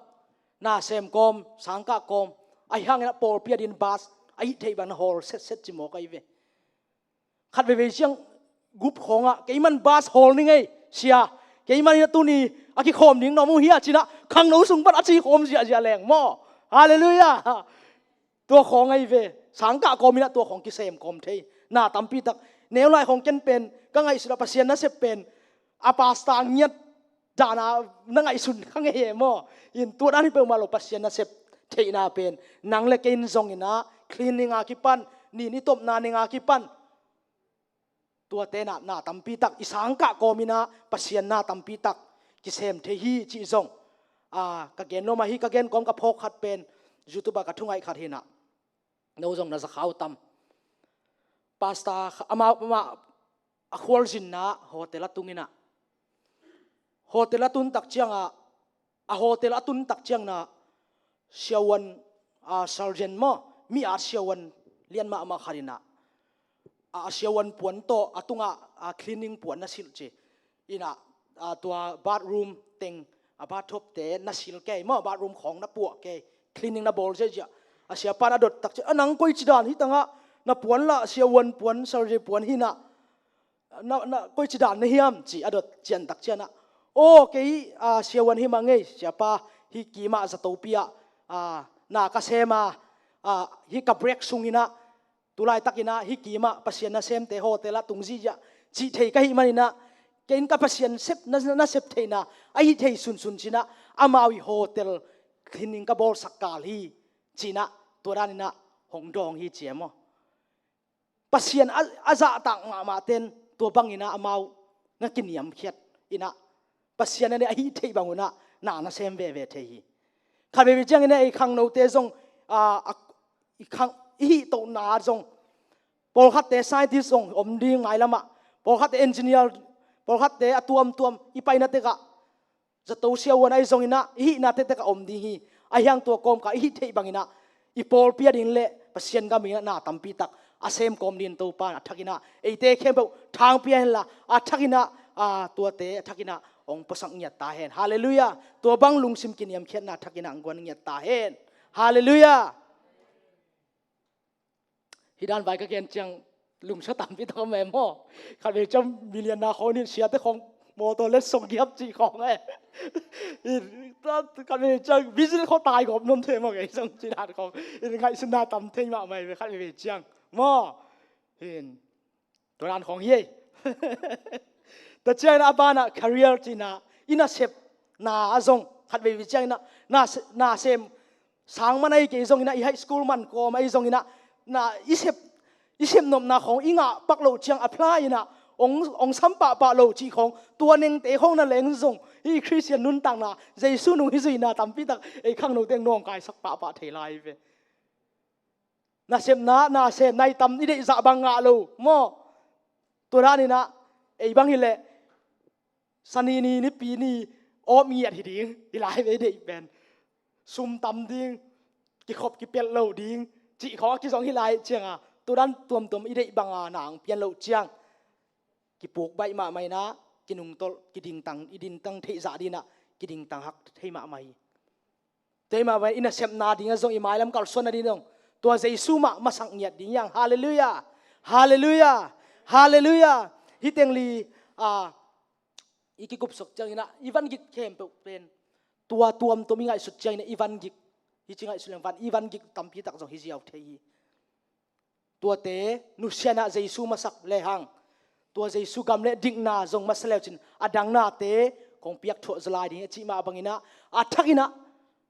na sem kawm, sangkah kawm, ahi hangin ah pawlpi a dingin bus a hih theih bang na hawl setset ci mawk ahi ve. Khat veivei ciang gup khawngah, keiman bus hawl ni ngei sia, keiman in ah tuni a kikhawm ding na om uh hia ci in ah khangno sung pan a ci khawm ziahziah leng maw. Halleluiah. Tua khawng ahi ve. Sangkah kawm in ah tua khawng kisem kawm thei. Na tampi tak, neu lai khawng ken pen ka ngaihsut ah Pasian nasep pen a pastor ngiat dan a na ngaihsun kha ngei e maw. In tua dan hi peuhmah lo, Pasian nasep theihna pen nang le kei in zongin ah cleaning a kipan, ni ni tawpna ning a kipan, tuate na, na tampi tak i sangkah kawm in ah Pasian na tampi tak kisem thei hi cih zong, a, ka gen nuam ahi. Ka gen kawm ka phawk khat pen YouTube ah ka thungaih khat hi in ah, no zong na za kha uh tam. Pastor kha-, amah, amah a khualzinna hotel a tung in ah, hotel a tun tak ciangah, a hotel a tun tak ciangin ah siavuan, a, sergeant maw, mi a siavuan lian mahmah khat in ah, a, a siavuan puan tawh a tungah, a, cleaning puan na silh ci in ah, a, tua bathroom teng, a, bathtub-te na sil kei maw, bathroom khawng na puah kei, cleaning na bawl ziahziah. A siapa in a dot tak ciang, a, nang koici dan hi tangah, na puan lah siavuan puan, sergeant puan hi in ah, na, na, koici dan na hiam ci a dot ciang tak ciangin ah, aw, kei, a, siavuan hi mah ngei siapa, hih kimah zatopi ah, a, na ka sem a, a, hih ka break sungin ah, tu laitakin ah hih kimah Pasian nasemte hotel ah tung ziahziah cih thei ka hih manin ah, kei in ka Pasian sep, na, na, nasep theihna a hih thei sunsun ci in ah, amau i hotel cleaning ka bawlsak kal hi ci in ah, tua danin ah hong dawng hi ci e maw. Pasian a, a zahtak mahmahte in tua bangin ah amau na kiniamkhiat. in ah, Pasian in ah a hih theih bang un ah na na sem veve thei hi. Khat veivei ciangin ah ei khangnote zong, a, a, i khang, i hih tohna zong, pawlkhatte scientist zong om ding mailam ah, pawlkhatte engineer, pawlkhatte a tuamtuam i paina tek ah, zato siavuan ahi zongin ah, i hihna tektek ah om ding hi. Ahi hang tua kawmkal i hih theih bangin ah, i pawlpi a ding le Pasian gam in ah na tampi tak a sem kawm dingin Topa in a thakin ah eite khempeuh thang pia henla, a thakin ah, a, tuate a thakin ah hong puasak ngiat ta hen. Halleluiah. Tua bang lungsim kiniamkhiatna a thakin ah hong guan ngiat ta hen. Halleluiah. Hih dan vai ka gen ciang lungsa tampi tak om e maw. Khat vei ciang million na khawng in siate khawng motor le song giap cih khawng e. Khat vei ciang business khawng tai gawp nuam thei maw, kei zong cih dan khawng in ngaihsutna tam thei mahmah hi ve khat vei ciang maw. Hin. Tua dan khawng hi ei. Tua ciangin a banah career cihna, i nasepna ah zong khat veivei ciangin ah, na, na sem sang man ahi kei zongin ah, i high school man kawm ahi zongin ah, na i sep, i sepnopna khawng i ngah pak loh ciang apply in ah, hong, hong sam pahpah lo cih khawng, tua nengte khawng na leng zong, i Khristian nuntakna, Jesu nung hi zuihna tampi tak ei khangnote hong nawngkaisak pahpah thei lai ve. Nasepna, nasepna i tam i deih zah bang ngah lo maw. Tua danin ah, ei bang hileh, Sani ni, Nipi ni, awp ngiat hi ding, hi lai ve i deih pen. Sum tam ding, kikhop kipelh lo ding, cih khawng a kizong hi lai cianga, tua dan tuamtuam i deih banga na hong pian loh ciang, kipuk baih mahmah in ah, kinungtolh, kidingtang, i dingtang theih zah dingin ah, kidingtang hak thei mahmah hi. Tua mah bangin i nasepna ding ah zong, i mailam kalsuanna ding zong, tua Jesu mah masak ngiat ding hi hang. Halleluiah. Halleluiah. Halleluiah. Hih teng li, a, i kikupsuk ciangin ah, i vangik khempeuh pen, tua tuamtuam i ngaihsut ciangin ah, i vangik, hih ci ngaihsut leng van, i vangik tampi tak zong hi ziau thei hi. Tuate nusia in ah Jesu masak lehang, tua Jesu gam le dikna zong masa leucin a dang nate kong piakthuah zaw lai ding a cih mah bangin ah, a thakin ah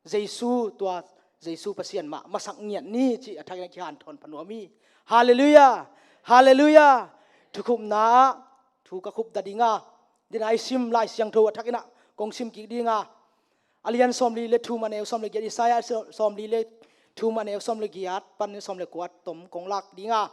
Jesu, tua Jesu Pasian mah masak ngiat ni cih a thakin ah kihanthawn pha nuam hi. Halleluiah. Halleluiah. Thukhupna ah thu ka khupda dinga, dinga i sim Lai Siangtho a thakin ah kong sim kik dinga, a lian sawmli le thum, a neu sawm le giat, Isaiah sawmli le thum, a neu sawm le giat pan sawm le kua tom kong lak dinga,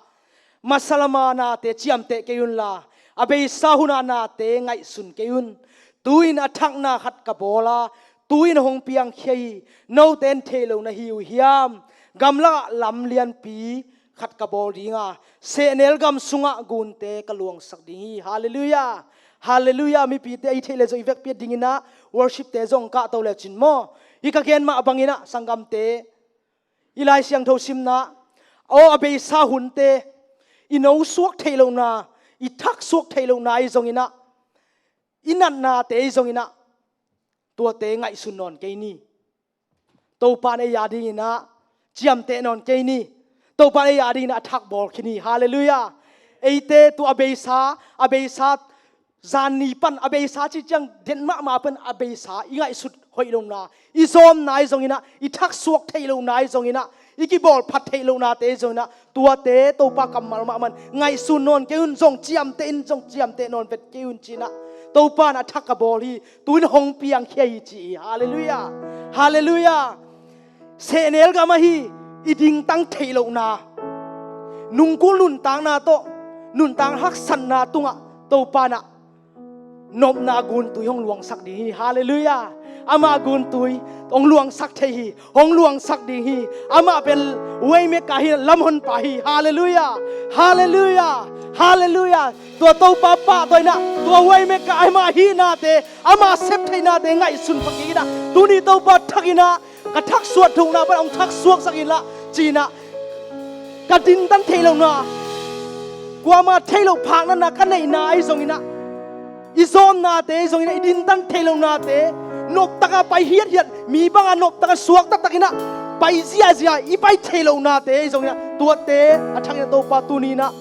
masa lama nate ciamteh kei unla, a beisa huna nate ngaihsun kei un. Tu-in a thakna khat ka bawl a, tu-in hong piangkhia hi. Note in thei lo na hi uh hiam? Gamlakah lam lianpi khat ka bawl dinga, sehnel gam sungah gunte ka luangsak ding hi. Halleluiah. Halleluiah. Mipite i theih le zong i vekpi a dingin ah, worship-te zong kahto lecin maw, hih ka gen mah bangin ah sanggamte, i Lai Siangtho simna, aw, a beisa hunte, i no suak theih lohna, i thak suak theih lohna i zongin ah, i natnate i zongin ah, tuate ngaihsun nawn kei ni. Topa in ei a dingin ah ciamteh nawn kei ni. Topa in ei a dingin ah a thak bawl khin hi. Halleluiah. Eite tua a beisa, a beisa zan ni pan, a beisa cih ciang den mahmah pan, a beisa i ngaihsut hoih lohna, i zawmna i zongin ah, i thak suak theih lohna i zongin ah, i kibawl phat theih lohnate i zongin ah, tuate Topa kammal mahmah in ngaihsun nawn kei un, zong ciamteh in, zong ciamteh nawn vet kei un ci-in ah, Topa in a thak ka bawl hi, tu-in hong piangkhia hi ci hi. Halleluiah. Halleluiah. Sehnel gam ahi i dingtang theih lohna, nungkul nuntakna tawh, nuntak haksatna tungah Topa in ah nopna guntui hong luangsak ding hi. Halleluiah. Amah guntui hong luangsak thei hi. Hong luangsak ding hi. Amah pen waymaker hi, lamhonpa hi. Halleluiah. Halleluiah. Halleluiah. Tua Topa pahtawi in ah, tua waymaker amah hihnate, amah sep theihnate ngaihsun pha kik in ah, tuni Topa thakin ah ka thak suak theih lohna pan hong thak suaksak inla ci-in ah, ka dintan theih lohna, kuamah theih loh phaknatna ka neihna ahi zongin ah, i zawmnate ahi zongin ah, i dintan theih lohnate, noptaka pai hiathiat, mi banga noptaka suak taktak in ah pai ziahziah, i pai theih lohnate ahi zongin ah, tuate a thakin ah Topa tuni in ah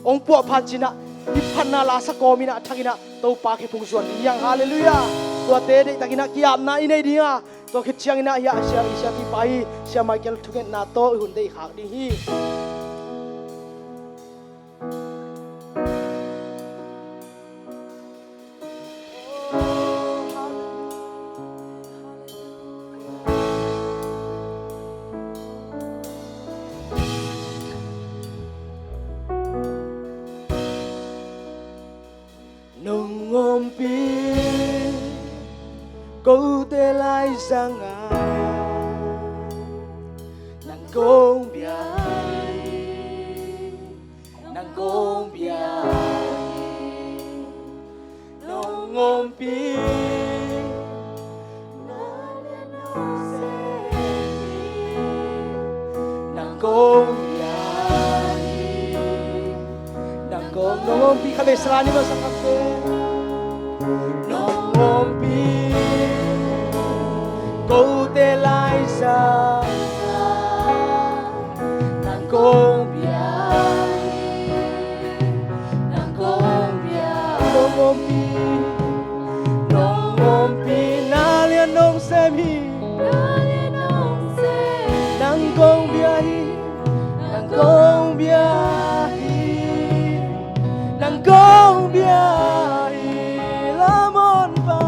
hong puahphat ci-in ah, i phatna lasa kawmin ah a thakin ah Topa khe phung zuan ding hi hang. Halleluiah. Tuate deihtakin ah ki-apna i nei ding a, tua khit ciangin ah hiah Sia, Sia Kipa hi, Sia Michael thungetna tawh i hun deih khak ding hi. Kote laizang a nang kong bia hi, nang kong bia hi. Nong ompih, nang kong bia hi. Nang kong, nong ompih, khatvei sala ni ma sangkapte. Nong ompih, kote laizang a nang kong bia hi, nang kong bia hi. Nong ompih, nong ompih, na lian nong sem hi, na lian nong sem hi. Nang kong bia hi, nang kong bia hi, nang kong bia hi, lamhonpa.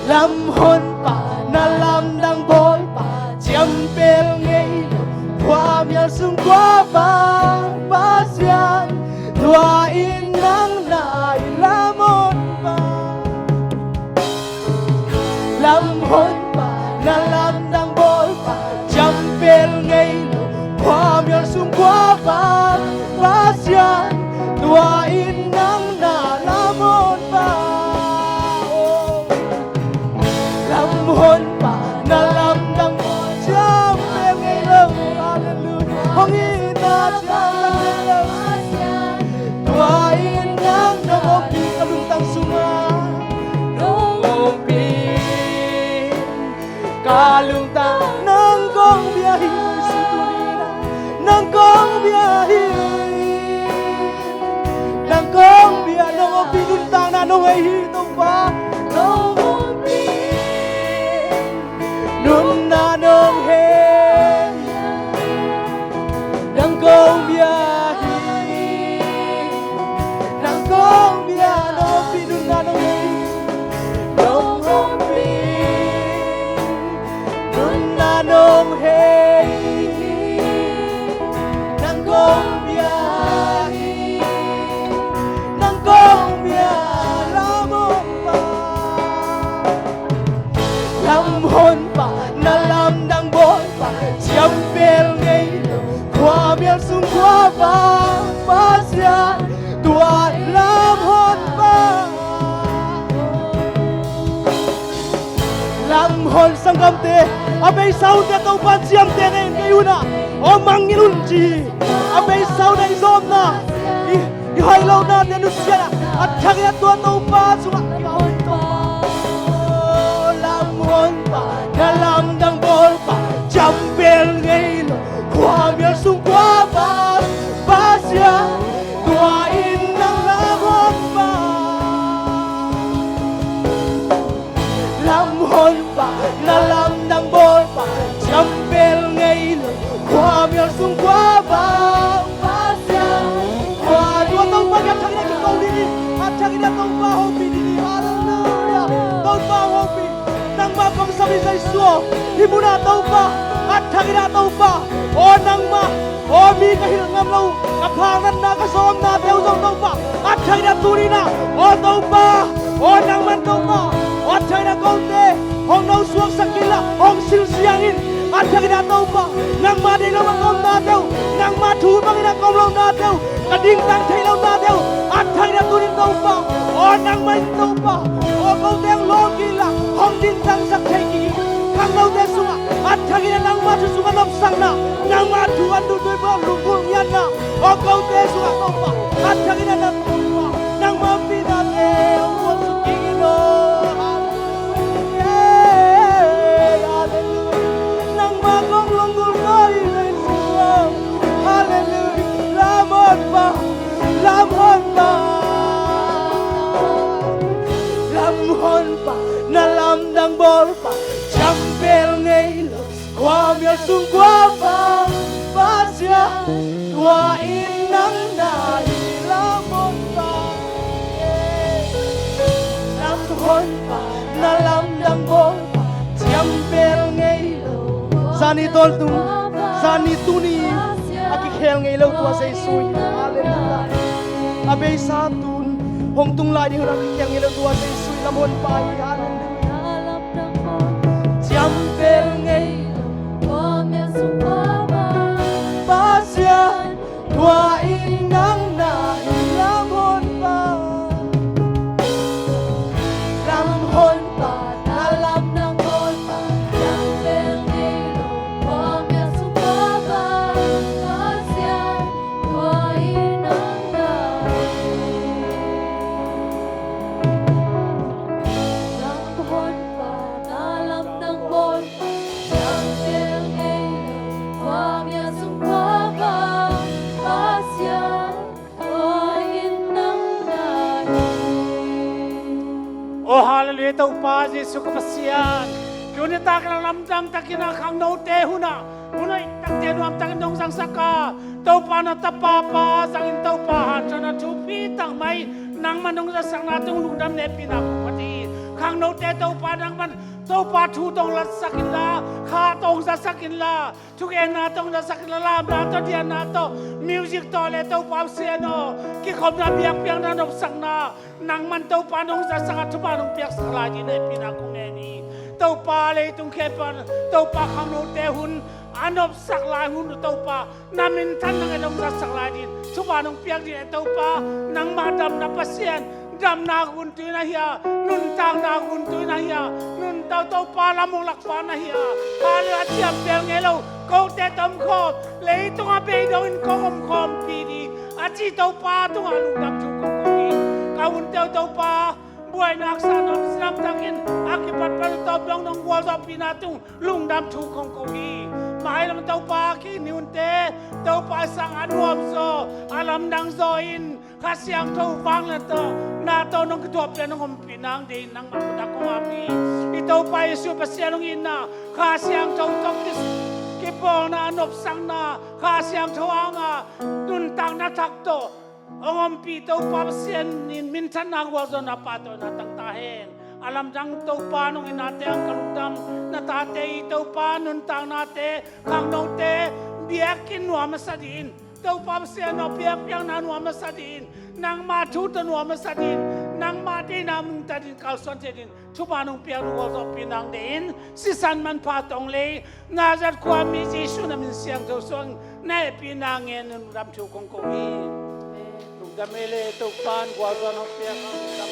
Lamhonpa, na lamdang bawlpa, ciampel ngei lo, khuamial sung khuavak Pasian, tua in nang na hi, lamhonpa. Lamhonpa, na lamdang bawlpa, ciampel ngei lo, khuamial sung khuavak Pasian, tua in nang na, lamhonpa. Lamhonpa, na lamdang bawl ciampel ngei lo. Halleluia. Hong itna ciampel ngei lo. Tua in nang, nong ompih ka lungtang sungah, nong ompih ka lungtang, nang kong bia hi, Jesu, tuni-in ah nang kong bia hi. Nang kong bia, nong ompih nuntakna nong hei hi, Topa. Nong ompih nuntakna nong hei, nang kong bia hi. Nang kong bia, nong ompih nuntakna nong hei, nong ompih nuntakna nong hei hi. Nang kong bia hi, nang kong bia, lamhonpa. Lamhonpa, na lamdang bawlpa, ciampel ngei lo, khuamial sung khuavak Pasian, tua lamhonpa. Lamhon sanggamte, a beisa hunte Topa ciamteh in kei un ah, aw mangngilh un ci hi. A beisa hun ah i zawmna, i, i hoih lohnate nusia in ah, a thak in ah tua Topa sungah i mawh in Topa. Lamhonpa, na lamdang bawlpa, ciampel ngei lo, khuamial sung khuavak Pasian, tua in nang, lamhonpa. Lamhonpa, na lamdang bawlpa, ciampel ngei lo, khuamial sung khuavak Pasian. Tua, tua Topa kiang a thak in ah kiko dih ni. A thak in ah Topa hopih dih ni. Halleluia. Topa hopih. Nangmah kong sam hi, Jesu aw. Hih mun ah Topa, a thak in ah Topa, aw nangmah, aw mi ka hilh ngam lo, ka phalnatna, ka zawmnate uh zong Topa, a thak in ah tuni-in ah, aw Topa, aw nangman Topa, aw a thak in ah kote hong nosuaksak kei in la, hong silh siang in. A thak in ah Topa, nangmah deih lo bang ka omnate uh, nangmah thu bangin ah ka om lohnate uh, ka dingtang theih lohnate uh, a thak in ah tuni-in Topa, aw nangmah in Topa, aw kote hong lawng kik in la, hong dingtangsak theih kik in. Khangnote sungah a thak in ah nangmah thu sungah nopsakna, nangmah thu an duhduh in Topa lunggulh ngiatna, aw kote sungah Topa, a thak in ah nang Topa, nangmah pihnate hong guan suk kik in aw. Halleluia. Halleluia. Nangmah kong lunggulh kawm hi, Jesu aw. Halleluia. Lamhonpa, lamhonpa, lamhonpa, na lamdang bawlpa, ciampel ngei lo, khuamial sung khuavak Pasian, tua in nang na hi, lamhonpa. Lamhonpa, na lamdang bawlpa, ciampel ngei lo. Zani tawntung, zani tuni a kikhel ngei lo tua Jesu hi. Halleluia. A beisa tun Hong tung lai ding hun a kikhiang ngei lo tua Jesuh i lamhon pa hi. Halleluiah. Ciampel ngei lo Pasian, tua in nang na hi lamhon pa. Lamhon pa, na lam nang hon pa. Ciampel ngei lo Pasian, tua in nang na hi. Oh, halleluiah, Topa Jesuh ka Pasian. Tuni tak in a lamdang takin a khangnote hun ah, hun hoih takte nuam takin nong zangsak a, Topa na tapa pa zangin Topa hanciamna thupi tak mai nangman nong zasak na tung lungdam hehpihna kong phat hi. Khangnote Topa nangman Topa thu tawh hong latsak inla, kha tawh hong zasak inla, thugenna tawh hong zasak inla, lamna tawh, dianna tawh, music tawh le Topa Pasian aw, kikhopna, biakpiakna, nopsakna nangman Topa nong zasak a, thupha nong piaksak lai dingin hehpihna kong ngen hi. Topa leitung khempeuh ah Topa khangnote hun a nopsak lai hun uh Topa, na minthan nang e nong zasak lai dingin thupha nong piak dingin e Topa, nangmah damna Pasian, damna guntui na hi a, nuntakna guntui na hi a, nuntak Topa lam hong lakpa na hi a, halleluiah, ciampel ngei lo kote tawh om khawm, leitung a beidong in kong om khawmpi ding a ci Topa tungah lungdam thu kong ko hi. Ka hunte uh Topa, buaina haksa nuam, sinam takin a kipatpat uh Topa nong gualzawhpihna tung lungdam thu kong ko hi. Mailam Topa, kei ni hunte Topa i sang a nuam zaw, a lamdang zaw in Kha Siangtho vanglian tawh na tawh nong kithuahpih a nong ompih nang deih in nangmah mah kong ap hi. I Topa Jesuh Pasian hong itna, Kha Siangtho tawh ki, kipawlna, nopsakna, Kha Siangtho hanga nuntakna thak tawh hong ompih Topa Pasian in minthanna, gualzawhna, pahtawina tang ta hen. A lamdang Topa nong itnate hang ka lungdam, na tate i Topa nuntaknate, khangnote biakinn nuam a sa dingin, Topa Pasian aw, biakpiakna nuam a sa dingin, nangma thu tawh nuam a sa dingin, nangma deihna nungta dingin kalsuan thei dingin thupha nong piak, nong gualzawhpih nang deih in, sisan manpha tawh hong lei Nazareth khuami Jesuh na min siangtho suangin na hehpihna ngen in lungdam thu kong ko hi. Lungdam ei le, Topa in gualzawhna hong piak a, lungdam